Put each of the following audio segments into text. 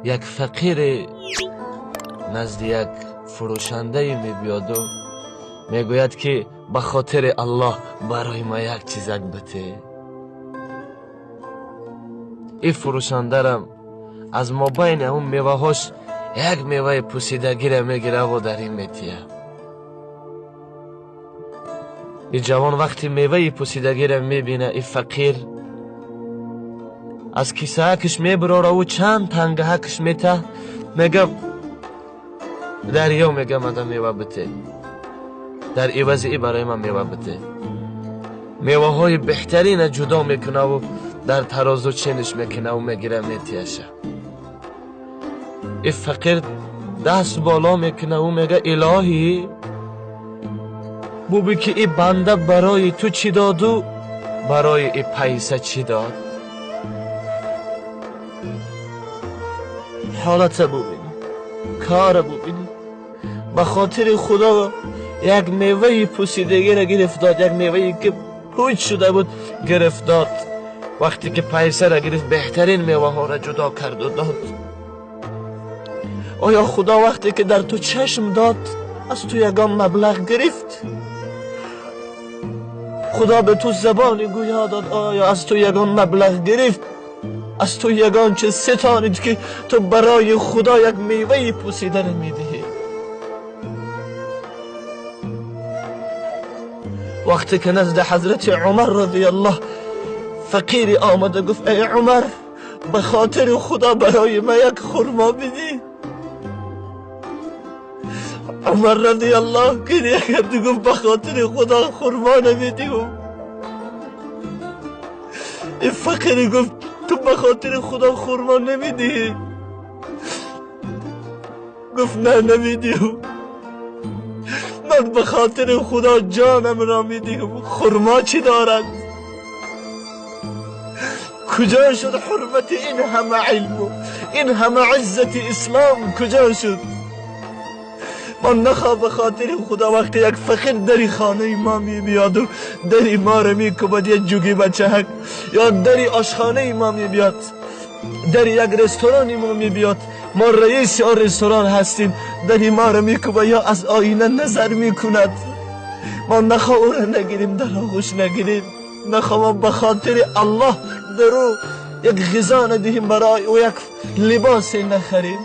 Як фақире назди як фурӯшандае мебиёду мегӯяд, ки ба хотири Аллоҳ барои ма як чизак бите. Ин фурӯшандарам аз мобайни ҳамун меваҳош як меваи пӯсидагиро мегираву дар ин метия. Ин ҷавон вақти меваи пӯсидагиро мебина, ин фақир аз кисаакаш мебирораву чанд тангаҳакаш мета, мега дарё, мега мада мева бите, дар ивази и барои ман мева бите. Меваҳои беҳтарина ҷудо мекунаву дар тарозу чениш мекунаву мегира метияша. И фақир даст боло мекунаву мега илоҳӣ, буби ки и банда барои ту чӣ доду, барои и пайса чӣ дод. Ҳолата бубинӣ, кара бубинӣ. Ба хотири Худо як меваи пӯсидагиро гирифт дод, як мевае ки пуч шуда буд гирифт дод. Вақте ки пайсаро гирифт, беҳтарин меваҳоро ҷудо карду дод. Оё Худо вақте ки дар ту чашм дод, аз ту ягон маблағ гирифт? Худо ба ту забони гӯё дод, оё аз ту ягон маблағ гирифт? Аз ту ягон чиз ситонид ки ту барои Худо як меваи пӯсидаро медиҳӣ? Вақте ки назди ҳазрати Умар радиаллоҳ фақире омада гуфт: эй Умар, ба хотири Худо барои ман як хурмо бидӣ. Умар радиаллоҳ гиря кард, гуфт: ба хотири Худо хурмо намедиҳум. Ин фақире гуфт: ту ба хотири Худо хурмо намедиҳӣ? Гуфт: не, намедиҳум. Ман ба хотири Худо ҷонамро медиҳум, хурмо чӣ дорад? Куҷо шуд ҳурмати ин ҳама илму ин ҳама иззати ислом? Куҷо шуд? Мо нахоҳ ба хотири Худо вақте як фақир дари хонаи мо мебиёду дари моро мекӯбад, як ҷуги бачаҳак, ё дари ошхонаи мо мебиёд, дари як ресторани мо мебиёд, мо раиси он ресторан ҳастем, дари моро мекӯбад ё аз оина назар мекунад, мо нахоҳ ӯро нагирем, дар оғӯш нагирем, нахоҳ мо ба хотири Аллоҳ дар ӯ як ғизо надиҳем, барои ӯ як либосе нахарем.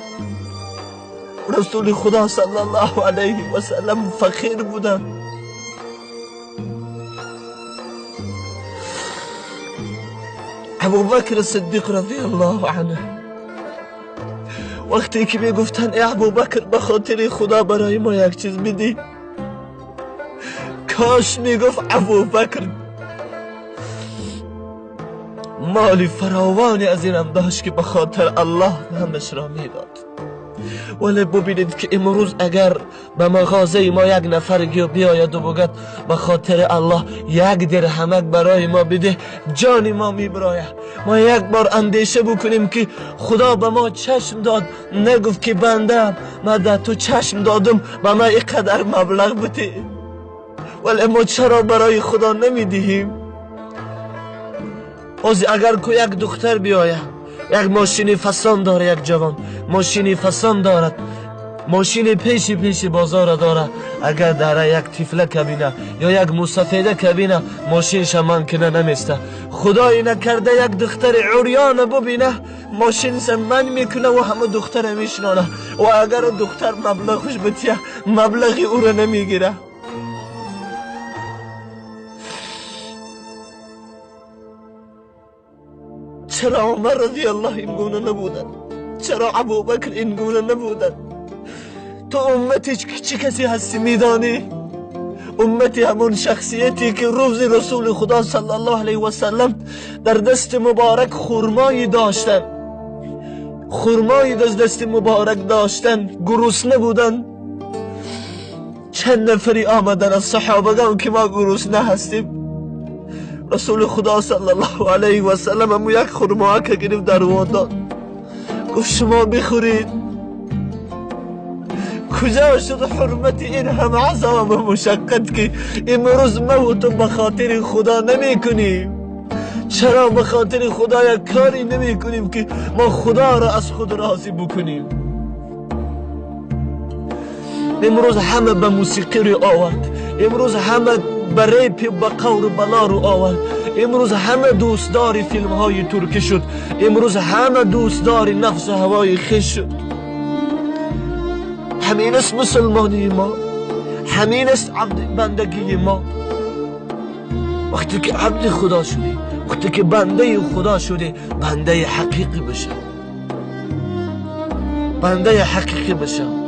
Расули Худо саллаллоҳу алайҳи васаллам фақир буданд. Абубакр Сиддиқ радиаллоҳу анҳу вақте ки мегуфтанд: эй Абубакр, ба хотири Худо барои мо як чиз бидӣ, кош мегуфт Абубакр моли фаровоне аз инам дошт ки ба хотири Аллоҳ ҳамашро медод. Вале бубинед ки имрӯз агар ба мағозаи мо як нафар биёяду бугад: ба хотири Аллоҳ як дирҳамак барои мо бидеҳ, ҷони мо мебирояд. Мо як бор андеша бикунем ки Худо ба мо чашм дод, нагуфт ки бандаам, ман дар ту чашм додум, ба ман ин қадар маблағ бидеҳ. Вале мо чаро барои Худо намедиҳем? Ҳозир агар ку як духтар биёяд, як мошини фасон дорад, як ҷавон мошини фасон дорад, мошини пеши пеши бозора дорад, агар дара як тифла кабина ё як мусафеда кабина, мошинша ман кина наместа. Худои накарда як духтари урёна бубина, мошинша ман мекуна ва ҳама духтара мешинона, ва агар духтар маблағаш бития, маблағи ӯро намегира. Чаро Умар радиаллоҳ ин гуна набуданд? Чаро Абубакр ин гуна набуданд? Ту уммати чӣ касе ҳастӣ медонӣ? Уммати ҳамон шахсияте ки рӯзи Расули Худо саллаллоҳу алайҳи васаллам дар дасти муборак хурмое доштанд, хурмое дар дасти муборак доштанд, гурусна буданд. Чанд нафаре омаданд аз саҳобагон ки мо гурусна ҳастем. Расули Худо саллаллоҳу алайҳи васаллам ҳамун як хурмоака гирифт, дар ӯ дод, гуфт: шумо бихӯред. Куҷо шуд ҳурмати ин ҳама азобу мушаққат ки имрӯз мо ту ба хотири Худо намекунем? چرا به خاطر خدا یک کاری نمی کنیم که ما خدا را از خود راضی بکنیم؟ امروز همه به موسیقی رو آورد، امروز همه به ریپ به قور بلا رو آورد، امروز همه دوستدار فیلم های ترکی شد، امروز همه دوستدار نفس هوای خویش شد. همین است مسلمانی ما، همین است عبد بندگی ما. وقتی که عبد خدا شدی، وقتی که بنده خدا شدی، بنده حقیقی بشه، بنده حقیقی بشه.